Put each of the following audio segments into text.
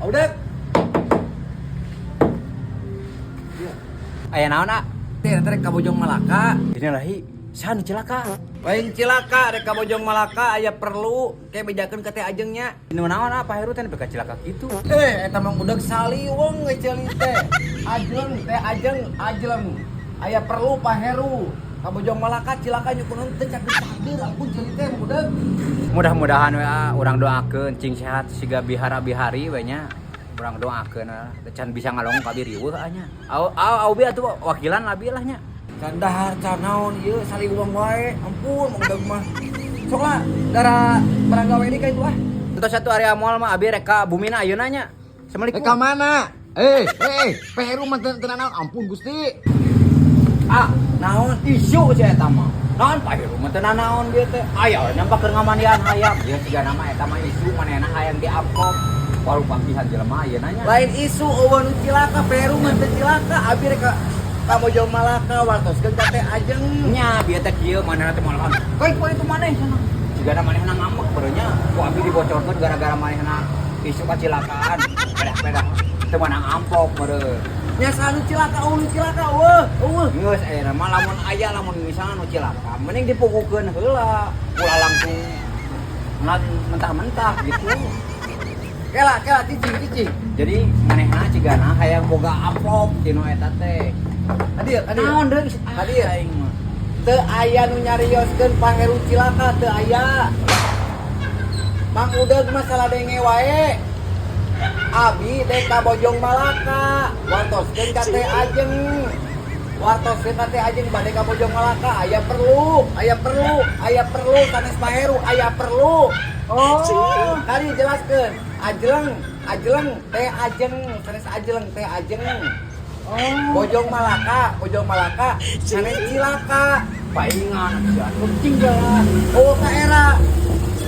Udah. Aya naon, ah? Teh rek ka Bojong Malaka. Innalillahi, saha nu cilaka? Lain cilaka, rek ka Bojong Malaka aya perlu ke bejakeun ka Teh Ajengnya. Nu naon, ah, Pak Heru teh nepi ka cilaka kitu? Eh, eta mah udah saliweng ceuli teh. Ajeng, Teh Ajeng, Ajeng. Aya perlu Pak Heru. Ka Bojong Malaka cilaka nyukunan teh cager-cager ampun ceuli teh udah. Mudah-mudahan we, ah, urang doakeun cing sehat siga bihara-bihari we nya. Urang doakeun, ah, can bisa ngalong ka riweuh, ah, nya. Au au au bi atuh wakilan abi lah nya. Can dahar can naon ieu saliweng wae. Ampun Mang Udag mah. Sok lah darah barang gawe ini ka itu ah. Entos satu area moal mah abi rek ka bumina ayeuna nya. Assalamualaikum. Eh, ka mana? Eh, eh, Pak Heru mah teu naon, ampun Gusti. Ah, Naon? Isu si eta mah. Naon Pak Heru mah teu nanaon dia teh. Aya we nampak keur ngamandian hayam. Ieu siga nama eta mah isu manehna hayang di amplop. Walu panggihan jelema ayeuna nya. Lain isu euweuh nu cilaka, Peru mah teu cilaka, abi rek ka Bojong Malaka wartoskeun ka Teh Ajeng. Nya bieu teh kieu manehna teh malahan. Kai ku itu maneh cenah. Sigana manehna ngambek barunya ku abi dibocorkeun gara-gara manehna isu kacilakaan. Pedah-pedah teu meunang amplop meureun. Nya saha nu cilaka, euweuh nu cilaka, euweuh, euweuh. Geus ayeuna mah lamun aya, lamun misalnya nu cilaka mending dipugukeun heula. Ulah langsung mentah-mentah gitu. Kela, kela cicing, cicing. Jadi manehna cigana hayang boga amplop tinu eta teh. Hadir, hadir. Naon deui? Hadir. Aing mah. Teu aya nu nyarioskeun Pak Heru cilaka, teu aya. Mang Udeg mah salah denge wae. Abi dek ka Bojong Malaka, wartoskeun ka Teh Ajeng. Wartoskeun ka Teh Ajeng bade ka Bojong Malaka, aya perlu, aya perlu, aya perlu sanes Pak Heru, aya perlu. Oh. Tadi jelaskeun, Ajleng, Ajleng, Teh Ajeng, sanes Ajleng, Teh Ajeng. Oh. Bojong Malaka, Bojong Malaka, sanes cilaka. Paingan sia kucing jelas. Oh, ka era.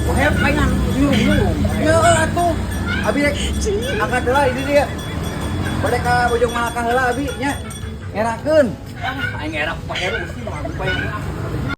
Wah, paingan nyurung-nyurung. Ya atuh. Abi rek angkat heula ini dia. Bade ka Bojong Malaka heula abi nya. Ngerakeun. Ah, aing era Pak Heru mesti mah abi paingan.